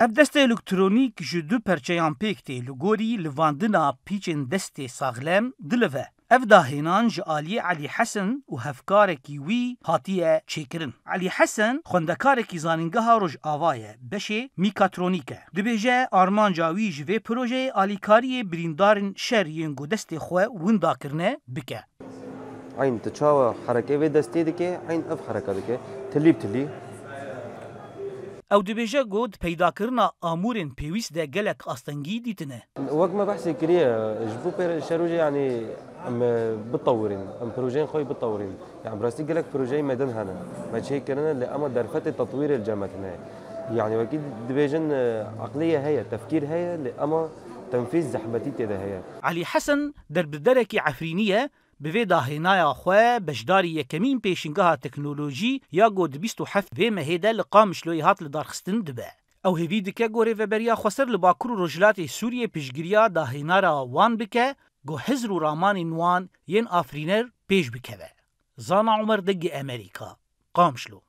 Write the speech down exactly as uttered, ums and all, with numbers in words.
Ev destê elektronîk ji du perçeyan pêk tê, li gorî livandina pîçên destê saxlem dilive. Ev dahênan ji aliyê Elî Hesen û hevkarekî wî hatiye çêkirin. Elî Hesen xwendekarekî Zanîngeha Rojava ye, beşê mîkatronîk e. Dibêje armanca wî ji vê projeyê alîkariyê birîndarên şer yên ku destê xwe winda kirine bike. Eyn tu çawa herekê vê destê dike, eyn ev hereka dike. Tilî bi tilî. Ew dibêje ku di peydakirina amûrên pêwîst de gelek astengî dîtine. Wek me behsê kiriye, ji bo pê şerojê yanî em bitewirîn, em projeyên xwe yê bitewirîn. Yani bi rastî gelek projeyê me din hene. Me çê kirine lê ema derfetê tetwîrê li cem me tune ye. Yani wekî dibêjin e, eqliyê heye, tefkîr heye lê ema tenfîz zehmetî tê de heye. Elî Hesen derbiderekî Efrînî ye, bi vê dahênaya xwe beşdarî yekemîn pêşîngeha teknolojî ya ku di bîst û heft vê mehê de li Qamişloyê hat lidarxistin dibe. Ew hêvî dike ku Rêveberiya Xweser li Bakur û Rojhilatê Sûriyê piştgiriya dahênara wan bike ku hizr û ramanên wan yên afirîner pêş bikeve. Zana Umer, Dengê Amerîka, Qamişlo.